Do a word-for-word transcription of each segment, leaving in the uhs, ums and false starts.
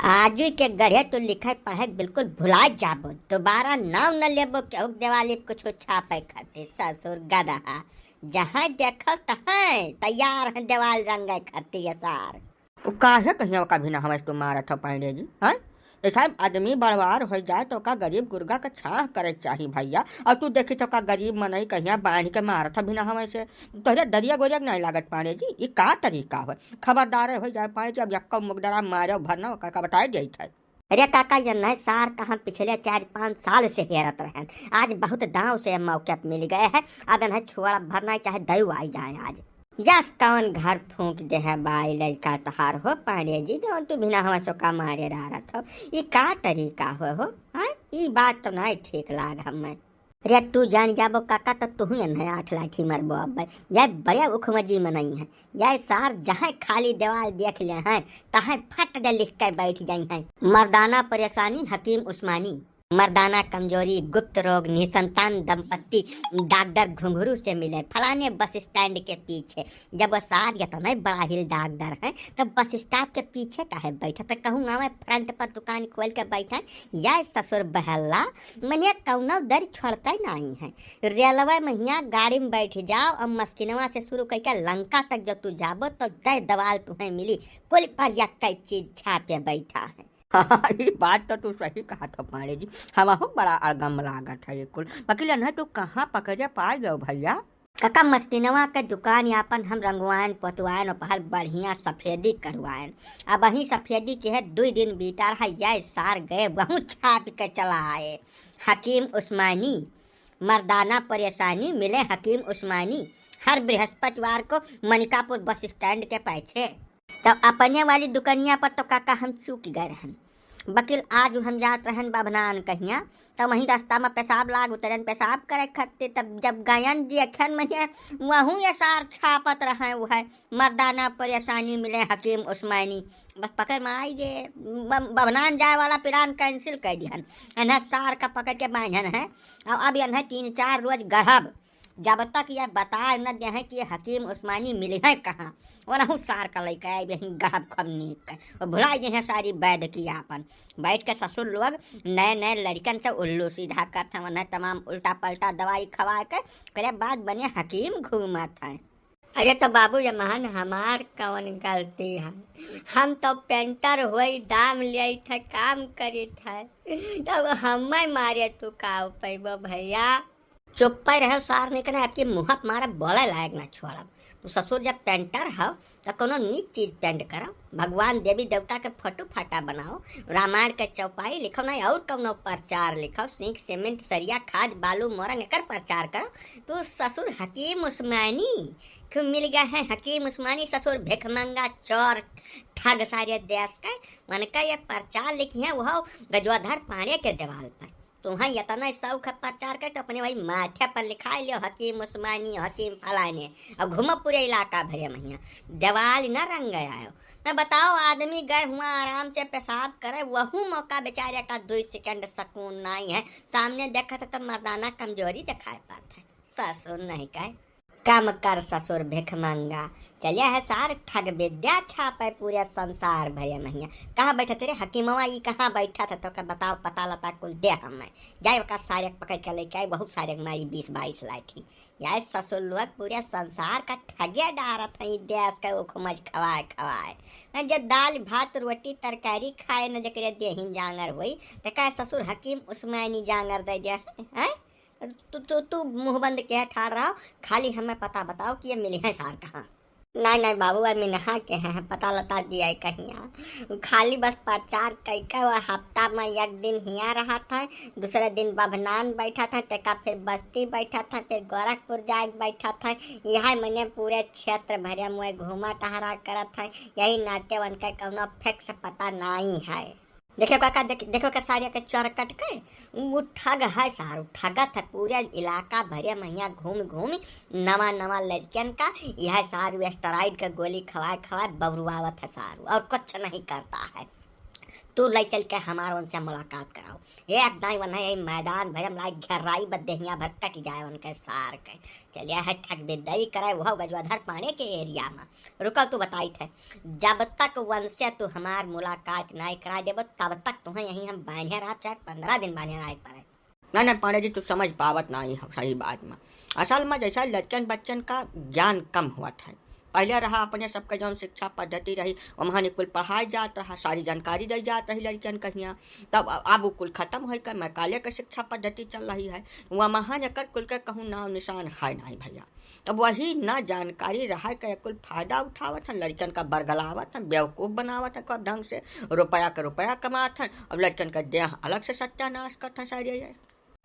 आजु के गढ़े तू लिखे पढ़े बिल्कुल भुला जाबो, दोबारा नाव न लेबो केहू के देवाली कुछ छापे खातिर। ससुर गदहा, जहाँ देखल तहाँ तैयार है देवाल रंगे खातिर ये सार। उ काहे कहिया ओका भी ना हमें तू मारत हो पांडे जी, हैं? जैसा आदमी बड़वार हो जाए तो ओका गरीब गुरगा के छाह करे के चाही भैया। और तू देखी तो का गरीब मनई कहिया बांध के मारत हो बिना हमें से। तोहरे दरिया गोरिया के नहीं लागत पांडे जी, ई का तरीका हो? खबरदार हो जाए पांडे जी, अब यक्को मुगदरा मारे भरना ओका का बताए देत है। अरे काका, ये नए सार का हम पिछले चार पाँच साल से हेरत रहन, आज बहुत दांव से मौके पे मिल गए हैं। अब इन्हें छोड़ा भरना चाहे दयु आई जाए आज। यस, कौन घर फूंक दे है बाई लड़का तोहार हो पांडे जी, जौन तू बिना हवा सोका मारे डारत हो। ई का तरीका हो, हो? हाँ, ई बात तो नहीं ठीक लाग हमें। रे तू जान जाबो काका, तो तू ही अन्हे आठ लाठी मरबो अब। यह बड़े उखमजी मनई है, यह सार जहाँ खाली दीवाल देख ले हैं, तहाँ फट दे लिख के बैठ जाई हैं। मर्दाना परेशानी हकीम उस्मानी। मर्दाना कमजोरी, गुप्त रोग, निसंतान दंपत्ति, डॉक्टर घुंघरू से मिले फलाने बस स्टैंड के पीछे। जब वो सार इतना बड़ा हिल डॉक्टर है, तब बस स्टॉप के पीछे काहे बैठा? तो कहूँ आवे फ्रंट पर दुकान खोल के बैठे। या ससुर बहल्ला, मने कौनो दर छोड़ते नहीं है। रेलवे में हियाँ गाड़ी में बैठ जाओ और मस्किनवा से शुरू करके लंका तक जब तू जाबो, तो दह दवाल तुम्हें मिली, कुल पर यक्के चीज छापे बैठा है। ई बात तो तू सही कहत हो पांडे जी, हमहू बड़ा अड़गम लागत है ये कुल। वकील, इन्हें तू कहाँ पकड़े पाए गयो भैया? काका, मस्किनवा के दुकान यापन हम रंगवाएन, पोतवाएन, ओपहर बढ़िया सफेदी करवाएन। अबहीं सफेदी के है, दुई दिन बीता रहा, यह सार गए, वहूँ छाप के चला आए। हकीम उस्मानी, मर्दाना परेशानी, मिले हकीम उस्मानी, हर बृहस्पतिवार को मनिकापुर बस स्टैंड के पाछे। तब अपने वाली दुकनिया पर तो काका हम चूक गए रहन। वकील, आज हम जात रहन बभनान कहिया, तब वहीं रास्ता में पेशाब लाग उतरन पेशाब करे खातिर। तब जब गयन देखन मने वहूँ ये सार छापत रहे, वो है मर्दाना परेशानी मिले हकीम उस्मानी। बस पकड़ में आई गे, ब-, बभनान जाए वाला प्लान कैंसिल कर दिहन। इन्हें सार का पकड़ के बांधन है। और अब इन्हें तीन चार रोज गढ़ब, जब तक ये बताए न दे हैं कि ये हकीम उस्मानी मिले हैं कहाँ। वनहु सार का लइका है, यहीं गढ़ब खब नीक है। और भुला गए हैं सारी वैद की आपन। बैठ के ससुर लोग नए नए लड़कन से उल्लू सीधा करत हैं, उन्हें तमाम उल्टा पल्टा दवाई खवा के, ओकरे बाद बने हकीम घूमत हैं। अरे तो बाबू, ये महान हमार कौन गलती है? हम तो पेंटर होई, दाम लेत है, काम करीत है, तब हमें मारे तू का पैबो भैया? चुप्पे रहो सार, नहीं कने आपके मुँह पे मारब, बोले लायक ना छोड़ब। तू ससुर जब पेंटर हो, तो कोनो नीक चीज पेंट करो, भगवान देवी देवता के फोटो फाटा बनाओ, रामायण के चौपाई लिखो, नहीं और कौनो प्रचार लिखो, सींक, सीमेंट, सरिया, खाद, बालू, मोरंग, एकर प्रचार करो। तू ससुर हकीम उस्मानी क्यों मिल गया है? हकीम उस्मानी ससुर भिखमंगा, चोर, ठग सारे देश के। उनका ये प्रचार लिखी है वो गजोधर पांडे के दीवाल पर। तुम्हें इतना शौक है प्रचार के, तो अपने वही माथे पर लिखा लियो, हकीम उस्मानी, हकीम फलाने, और घूमो पूरे इलाका भरे महिया, दीवाल न रंग आयो। मैं बताओ, आदमी गए हुआ आराम से पेशाब करे, वहू मौका बेचारे का दुई सेकंड सुकून नहीं है। सामने देखा था तो मर्दाना कमजोरी दिखाई पड़ता है। ससुर नहीं कहे, कम कर ससुर भिखमंगा। चलिया है सार ठग विद्या छापे पूरे संसार भरे महिया। कहाँ बैठा तेरे हकीमवा, ई कहाँ बैठा था? तो का बताओ, पता लता कुल दे हमें। जाए ओका सारे पकड़ के लेके आई, बहुत सारे मारी बीस बाईस लाठी। यार ससुर लोग पूरे संसार का ठगे डारत हैं, ई देश का उखमज खवाए खवाए। न जे दाल भात रोटी तरकारी खाए, न जेकरे देहिन जांगर होई, तो का ससुर हकीम उस्मानी जांगर दे दे हैं? हैं? तू, तू, तू मुंह बंद के ठाड़ रहो, खाली हमें पता बताओ कि ये मिली है सार कहाँ? नहीं, नहीं बाबू, अब मिनहा के हैं, पता लता दिया है कहिया। खाली बस प्रचार कई के वो हफ्ता में एक दिन हिया रहा था, दूसरे दिन बभनान बैठा था, तेका फिर बस्ती बैठा था, फिर गोरखपुर जाए बैठा था। यह मने पूरे क्षेत्र भरे में घूमा टहरा करत है, यही नाते उनका कौनो फिक्स पता नहीं है। देखो काका, देख, देखो का सारे के चरकट के, उ ठग है सारू, ठगत है पूरे इलाका भरे महिया घूम घूम नवा नवा लड़कियन का। यह सारू steroid के गोली खवाए खवाए बबरुआवत है सारू, और कुछ नहीं करता है। तू लइ चल के हमार उनसे मुलाकात कराओ। एक दाई वन्है यही मैदान भरे मा लाइ घेराई बा, देहिया भर कटि जाए उनके सार के। चलिया है ठग बिद्दई करे, वह गजवाधर पांड़े के area मा। रुको, तू बताइत है, जब तक वनसे तू हमार मुलाकात नाहीं कराइ देबो, तब तक तुहैं यहीं हम बान्हे रहब, चाहे पन्द्रह दिन बान्हे रहै पड़े। नहीं, नहीं, पांड़े जी, तू समझ पावत नाहीं हो सही बात मा। असल मा जैसा लड़कन बच्चन का ज्ञान कम होत है। पहिले रहा अपने सबके जौन शिक्षा पद्धति रही, ओमहन कुल पढ़ाए जात रहा, सारी जानकारी दइ जात रही लड़कन कहिया। तब अ-, अब उ कुल खतम होइ के मैकाले के शिक्षा पद्धति चल रही है। ओमहन एकर कुल के कहूँ नाव निशान है नाहीं भइया। तब वही ना जानकारी रहा के कुल फायदा उठावत हैं, लड़कन का बरगलावत हैं, बेवकूफ बनावत हैं, खूब ढंग से रुपया के रुपया कमात हैं। अब लड़कन का देह अलग से सत्यानाश करत हैं सारी है।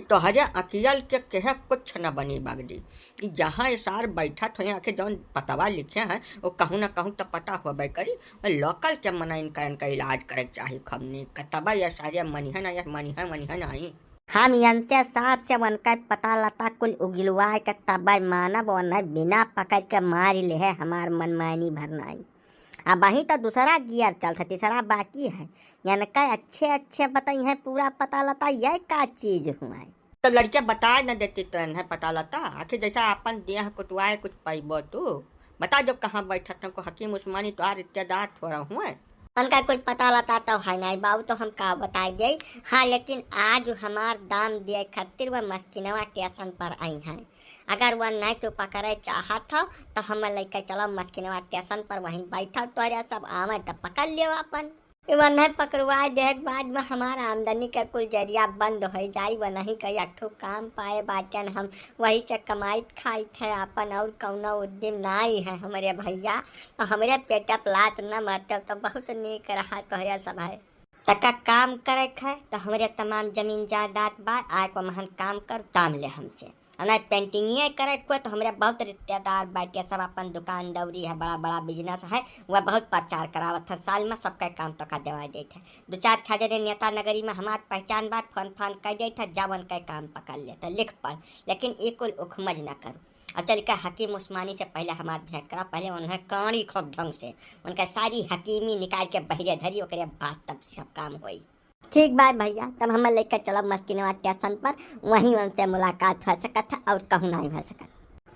तोहरे अकियल के केहे कुछ न बनी बगदी। ई जहाँ ये सार बैठत होइहैं, आखिर जौन पतवा लिखे हैं, वो कहूँ न कहूँ त पता होबे करी। लोकल के मनइन का इनका इलाज करे के चाही खबनी का, तबे ये सारे मनिहैं ना, ये मनिहैं, मनिहैं नाहीं। हम इनसे सार से उनका पता लता कुल उगिलवाए के तबे मानब, उन्हें बिना पकड़ के मारि लेहे हमार मनमानी भर नाहीं। अबहीं तो दूसरा गियर चलत है, तीसरा बाकी है। इनका अच्छे अच्छे बताई हैं पूरा पता लता, ये का चीज हुआ है। तो लड़के बताए न देती तो इन्हें पता लता, आखिर जैसा अपन देह कुटवाए कुछ पैबो तू। बता जो कहाँ बैठत हैं, को हकीम उस्मानी तोहार रिश्तेदार थोड़ा हुए। उनका कुछ पता लता तो है नाहीं बाबू, तो हम का बताई जाई। हाँ, लेकिन आज हमार दाम दिए खातिर वह मस्किनवा स्टेशन पर आई हैं। अगर वह नाहीं तो पकड़े चाहत हो तो हम लइके चलो मस्किनवा स्टेशन पर, वहीं बैठो, तोहरे सब आवे तो पकड़ लियो अपन। वन्है पकड़वाए देहे के बाद मा हमार आमदनी के कुल जरिया बंद होइ जाई। वन्हीं का एक ठो काम पाए बाटेन हम, वही से कमाइत खाइत है आपन, और कौनो उद्यम नाहीं है हमरे भइया। और हमरे पेट पे लात न मरते तो बहुत नीक रहा तोहरे सब है। तका काम करे के है तो हमरे तमाम जमीन जायदाद बा, आए को महन काम कर दाम ले हमसे। और नाहीं पेंटिंगिये करे को तो हमरे बहुत रिश्तेदार बाटे, सब अपन दुकान दौरी है, बड़ा बड़ा बिजनेस है, वह बहुत प्रचार करावत है, साल मा सबका काम तोका देवा देत है। दो चार छह जने नेता नगरी मा हमार पहचान बा, फोन फान कर देत है, जब उनका काम पकड़ ले तो लिख पढ़, लेकिन ये कुल उखमज ना करो। और चल के हकीम उस्मानी से पहले हमार भेंट करा, पहले उन्हें काड़ी खूब ढंग से, उनका सारी हकीमी निकाल के बहिरे धरी, ओकरे बाद तब सब काम होई। ठीक बात भइया, तब हमें लेकर चलब मस्किनवा स्टेशन पर, वहीं उनसे मुलाकात हो सकत है और कहूँ नाहीं हो सकत।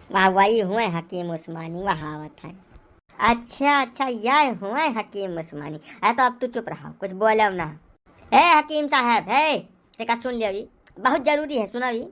वाह, वही हुए हकीम उस्मानी, वह आवत है। अच्छा, अच्छा, यह हुए हकीम उस्मानी। अरे तो अब तू चुप रहो, कुछ बोलो ना। ए हकीम साहब, हे, तेका सुन लियो, ई बहुत जरूरी है, सुनो ई।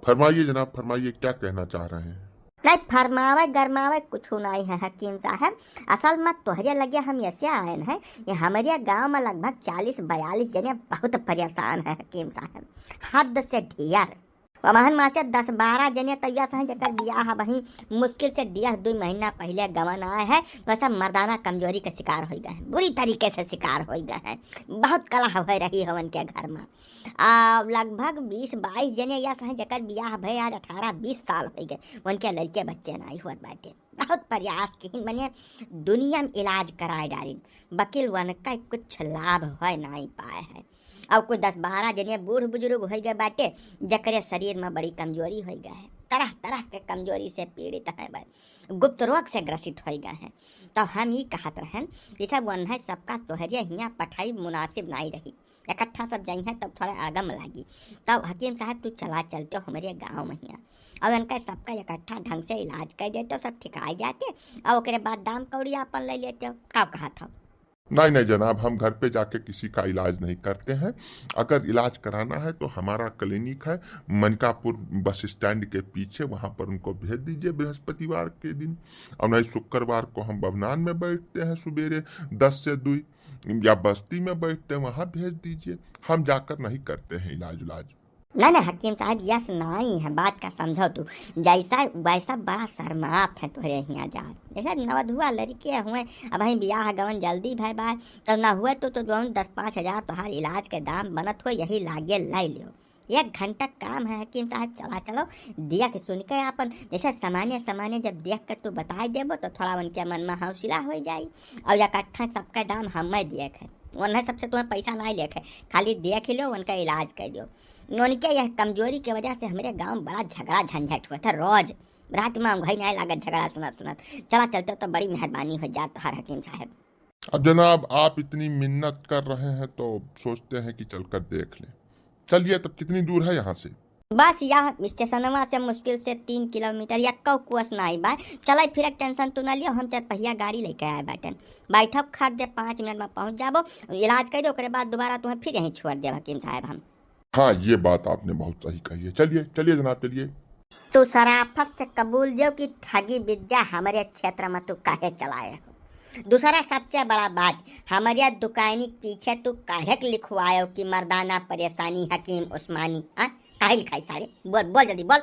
फरमाइए जनाब, फरमाइए, क्या कहना चाह रहे हैं? नहीं, फरमावे गरमावे कुछ नाहीं है हकीम साहब। असल मा तोहरे लगे हम ऐसे आएन हैं, ये हमरे गाँव मा लगभग चालीस बयालीस जने बहुत परेशान है हकीम साहब, हद से ढेर। वमहन मा से दस बारह जने तो यस हैं जेकर बियाह अबहीं मुश्किल से डेढ़ दुई महीना पहिले गवन आए हैं, वैसा मर्दाना कमजोरी के शिकार होइ गए हैं, बुरी तरीके से शिकार होइ गए हैं, बहुत कलह होइ रही है उनके घर मा। आ, लगभग बीस बाईस जने यस हैं जेकर बियाह भए आज अठारह बीस साल होइ गए, उनके लड़के बच्चे नाहीं होत बाटे। बहुत प्रयास किहिन, मने दुनिया मा इलाज कराए डारिन, बकिल उनका कुछ लाभ होइ नाहीं पाए है। और कुछ दस बारह जने बूढ़ बुजुर्ग होइ गए बाटे, जेकरे शरीर मा बड़ी कमजोरी होइ गए है, तरह तरह के कमजोरी से पीड़ित हैं भाई, गुप्त रोग से ग्रसित होइ गए हैं। तो हम ई कहत रहन कि सब उन्हें सबका तोहरे हियाँ पठाई मुनासिब नाहीं रही, इकट्ठा सब जइहैं तब थोड़ा आगम लागी। तब हकीम साहब तू चला चलते हमरे गाँव महिया, और इनका सबका इकट्ठा ढंग से इलाज कर देते, सब ठिकाए जाते, और ओकरे बाद दाम कौड़ी आपन ले लेते। का कहत हो? नहीं, नहीं जनाब, हम घर पे जाके किसी का इलाज नहीं करते हैं। अगर इलाज कराना है तो हमारा क्लिनिक है मनिकापुर बस स्टैंड के पीछे, वहाँ पर उनको भेज दीजिए बृहस्पतिवार के दिन, और नहीं शुक्रवार को हम बभनान में बैठते हैं सुबेरे दस से दुई, या बस्ती में बैठते हैं, वहाँ भेज दीजिए। हम जाकर नहीं करते हैं इलाज उलाज। नहीं, नहीं हकीम साहब, यस नाहीं है, बात का समझो तू। जैसा वैसा बड़ा शर्मात है तोहरे हियाँ जात। जैसे नवधुआ लड़के हुए, अबहीं बियाह गवन जल्दी भय बा, तो ना हुए तो, तो जौन दस पाँच हजार तोहार इलाज के दाम बनत हो, यही लागे लै लियो। एक घंटा काम है हकीम साहब, चला चलो, देख सुन के आपन, जैसे सामान्य सामान्य जब देख के तू बताए देबो तो थोड़ा उनके मन में हौसला होइ जाई। और इकट्ठा सबका दाम हमें देख है, उन्हें सबसे तुम्हें पैसा नाहीं लेके, खाली देख लो, उनका इलाज कर दो। उनके यह कमजोरी के वजह से हमरे गाँव बड़ा झगड़ा झंझट हुआ था, रोज रात में अंगुही नाहीं लागत झगड़ा सुनत सुनत। चला चलते तो बड़ी मेहरबानी होइ जात तोहार हकीम साहब। अब जनाब, आप इतनी मिन्नत कर रहे हैं तो सोचते हैं कि चलकर देख लें। चलिए, तब कितनी दूर है यहाँ से? बस यह स्टेशनवा से मुश्किल से तीन किलोमीटर, एक्को कोस नाई बा। चले फिरे के टेंशन तू ना लियो, हम चार पहिया गाड़ी लेके आए बाटेन। बैठब, खट दे, पाँच मिनट में पहुँच जाबो, इलाज कर दे, ओकरे बाद दोबारा तुम्हें फिर यहीं छोड़ देब हकीम साहब हम। हाँ, ये बात आपने बहुत सही कही है। चलिए, चलिए जनाब, चलिए। तू शराफत से कबूल दियो कि ठगी विद्या हमरे क्षेत्र में तू काहे चलाए हो? दूसरा सबसे बड़ा बात, हमरे दुकानी के पीछे तू काहे के लिखवायो कि मर्दाना परेशानी हकीम उस्मानी, हाँ? काहे लिखाई सारे? बोल, बोल जल्दी बोल।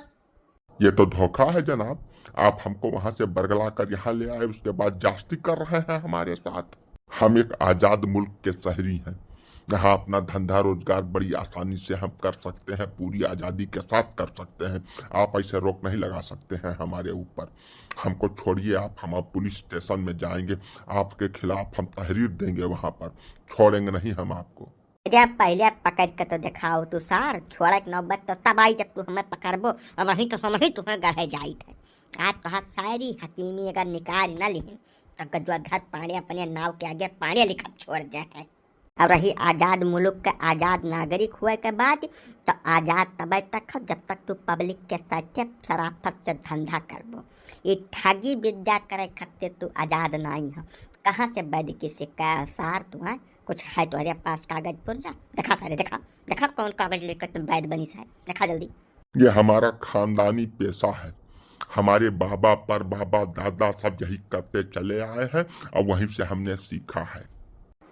ये तो धोखा है जनाब, आप हमको वहाँ से बरगला कर यहाँ ले आए, उसके बाद जास्ती कर रहे हैं हमारे साथ। हम एक आजाद मुल्क के शहरी हैं, यहाँ अपना धंधा रोजगार बड़ी आसानी से हम कर सकते हैं, पूरी आजादी के साथ कर सकते हैं। आप ऐसे रोक नहीं लगा सकते हैं हमारे ऊपर। हमको छोड़िए आप, हम अब पुलिस स्टेशन में जाएंगे, आपके खिलाफ हम तहरीर देंगे वहाँ पर, छोड़ेंगे नहीं हम आपको। अरे पहिले पकड़ के तो देखाओ तू सार, छोड़े के नौबत तो तब आई जब तू हमें पकड़बो, हमही तो, हमही तुम्हें गढ़े जाइत है। आज तोहार सारी हकीमी अगर निकाल न लिहिन, तो गजुआ धर पाड़े अपने नाव के आगे पाड़े लिखब छोड़ दे है। और रही आजाद मुल्क के आजाद नागरिक हुए के बाद, तो आजाद तबे तक ह जब तक तू पब्लिक के साथे शराफत से धंधा करबो। ये ठगी विद्या करे खातिर तू आजाद नाई ह। कहाँ से वैद की सिक्का है सार तू, हैं? कुछ है तोहरे पास कागज पुर्जा? देखा सारे, देखा, देखा कौन कागज लेकर तुम वैद बनी साहब, देखा जल्दी। ये हमारा खानदानी पेशा है, हमारे बाबा, पर बाबा, दादा सब यही करते चले आए हैं और वहीं से हमने सीखा है।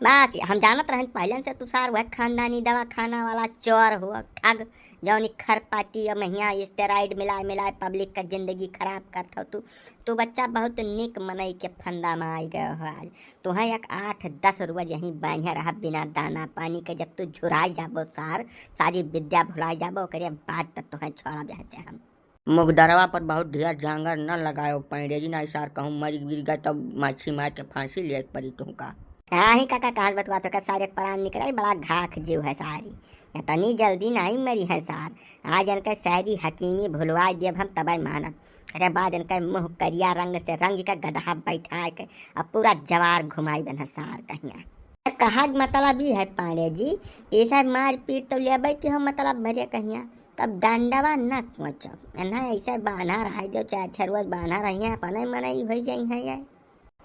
बस हम जानत रहन पहले से तू सार वह खानदानी दवाखाना वाला चोर हो, ठग, जौनी खरपाती और महिया स्टेरॉइड मिलाए मिलाए पब्लिक का जिंदगी खराब करत हो तू। तू बच्चा बहुत निक मनई के फंदा में आई गए हो आज। तुहें एक आठ दस रोज यहीं बांझे रहब बिना दाना पानी के। जब तू झुराई जाबो सार, सारी विद्या भुलाई जाबो, ओकरे बाद त तुहें छोड़ब यहाँ से हम। मुगदरवा पर बहुत ढेर जांगर न लगायो पांड़े जी, ना सार कहूँ मर गिर गए तब माछी मार के फांसी लिए पड़ी तुमका। हाँ ही काका, कहत बतवा तो का सारे प्राण निकले, बड़ा घाख जीव है सारी। इतनी जल्दी नहीं मरी है सार। आज इनके शायरी हकीमी भुलवा देब हम तबे मानब। अरे बाद इनके मुंह करिया रंग से रंग के गदहा बैठा के अब पूरा जवार घुमाई बन है सार कहिया। कहा के मतलब ई है पांड़े जी, ये सब मारपीट तो लेबे कि हम मतलब भरे कहिया, तब डंडवा न कोचो, इन्हें ऐसे बांधा रह दो, चार छह रोज बांधा रहिए, अपने मनई हो जाई है ये।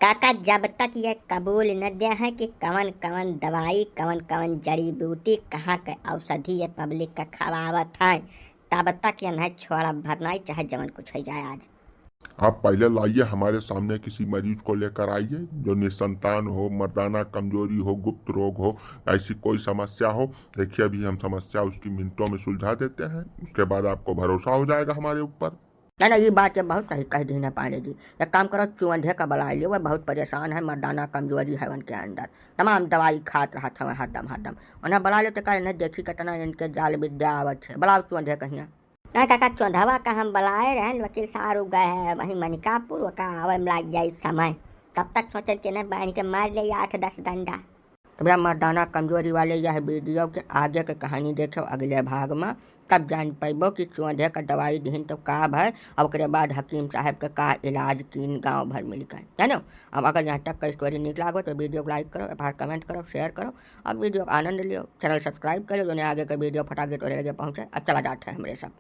काका जब तक ये कबूल न दे हैं कि कवन कवन दवाई, कवन कवन जड़ी बूटी, कहाँ के औषधि ये पब्लिक के खवावत हैं, तब तक ये नहीं छोड़ब भरनाई, चाहे जवन कुछ हो जाए आज। आप पहले लाइए हमारे सामने किसी मरीज को लेकर आइए जो निसंतान हो, मर्दाना कमजोरी हो, गुप्त रोग हो, ऐसी कोई समस्या हो। देखिए अभी हम समस्या उसकी मिनटों में सुलझा देते हैं, उसके बाद आपको भरोसा हो जाएगा हमारे ऊपर। नहीं नहीं, ये बात ये बहुत सही कह दी ना पांडे जी। एक काम करो, चुंधे का बुला लियो, वह बहुत परेशान है, मर्दाना कमजोरी है उनके अंदर, तमाम दवाई खात रहत हवे हरदम हरदम। उन्हें बुला लेते का, इन्हें देखी कितना इनके जाल विद्या आवत है। बुलाओ चुंधे कहिया। ना काका, चौधवा का हम बुलाए रहन, वकील साहब रुक गए हैं वहीं मनिकापुर, वका आवे में लाग जाई समय। तब तक सोचन कि नहीं बांध के मार ले आठ दस डंडा। तो भैया मर्दाना कमजोरी वाले यह वीडियो के आगे के कहानी देखो अगले भाग में, तब जान पैबो कि चौधे का दवाई दिहिन तो का भय, और ओकरे बाद हकीम साहब के का इलाज कीन गाँव भर मिल के, जानो। अब अगर यहाँ तक का स्टोरी निक लागो तो वीडियो को लाइक करो, एफ आर कमेंट करो, शेयर करो, अब वीडियो का आनंद लियो, चैनल सब्सक्राइब करो, जो आगे का वीडियो फटाक दे तो लगे पहुँचे। अब चला जाते हैं हमरे सब।